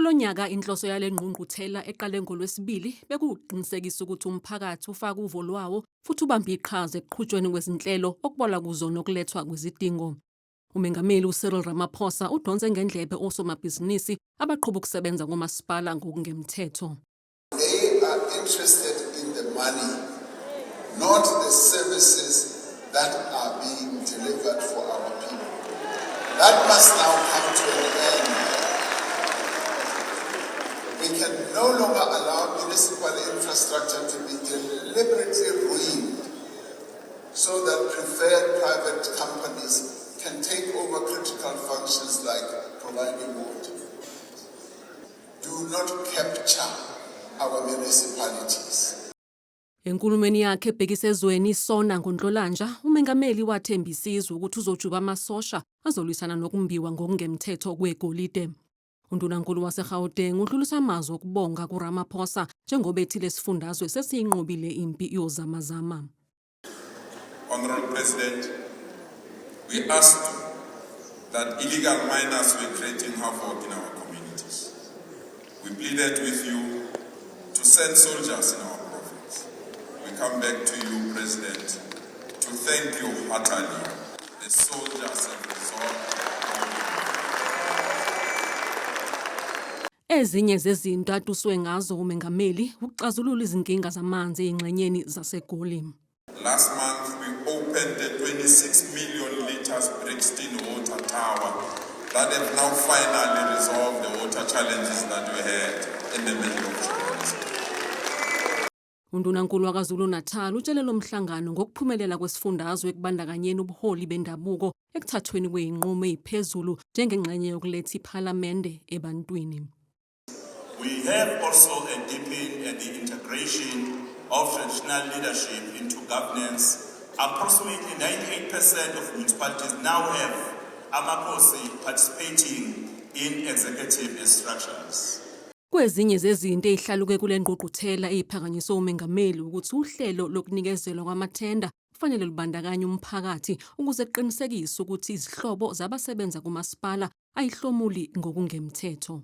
Kulo nyaka inhloso yale ngqungquthela eqale ngoLwesibili bekuwukuqinisekisa ukuthi umphakathi ufaka uvo lwawo futhi ubambe iqhaza ekuqhutshweni kwezinhlelo okubalwa kuzo nokulethwa kwezidingo. Umengameli uCyril Ramaphosa udonse ngendlebe osomabhizinisi abaqhuba ukusebenza komasipala ngokungemthetho. They are interested in the money, not the services that are being delivered for our people. That must now come to an end. We can no longer allow municipal infrastructure to be deliberately ruined so that preferred private companies can take over critical functions like providing water. Do not capture our municipalities. Enkulumweni yakhe ebhekise ezweni iSONA ngoNhlolanja, umengameli wathembisa izwe ukuthi uzojuba amasosha azolwisana nokumbiwa ngokungemthetho kwegolide. Undunankulu waseGauteng udlulisa amazwi okubonga kuRamaphosa njengoba ethi lesifundazwe sesiyinqobile impi yozamazama. Honorable President, we asked that illegal miners were creating havoc in our communities. We pleaded with you to send soldiers in our province. We come back to you, President, to thank you heartily. The soldiers have resolved the problem. Ezinye zezinto atuswe ngazo umengameli ukuxazulula izinkinga zamanzi ezingxenyeni zaseGoli. Last month, we opened the 26 million liters Brixton water tower that have now finally resolved the water challenges that we had in the middle of Johannesburg. Undunankulu wakwaZulu Natal utshele lo mhlangano ngokuphumelela kwesifundazwe ekubandakanyeni ubuholi bendabuko ekuthathweni kwezinqumo eziphezulu njengengxenye yokuletha iphalamende ebantwini. We have also a deepened the integration of traditional leadership into governance. Approximately 98% of municipalities now have Amakhosi participating in executive structures. Kwezinye zezinto ezihlaluke kule ngqungquthela eziphakanyiswe umengameli ukuthi uhlelo lokunikezelwa kwamathenda kufanele lubandakanye umphakathi ukuze kuqinisekiswe ukuthi izihlobo zabasebenza kumasipala ayihlomuli ngokungemthetho.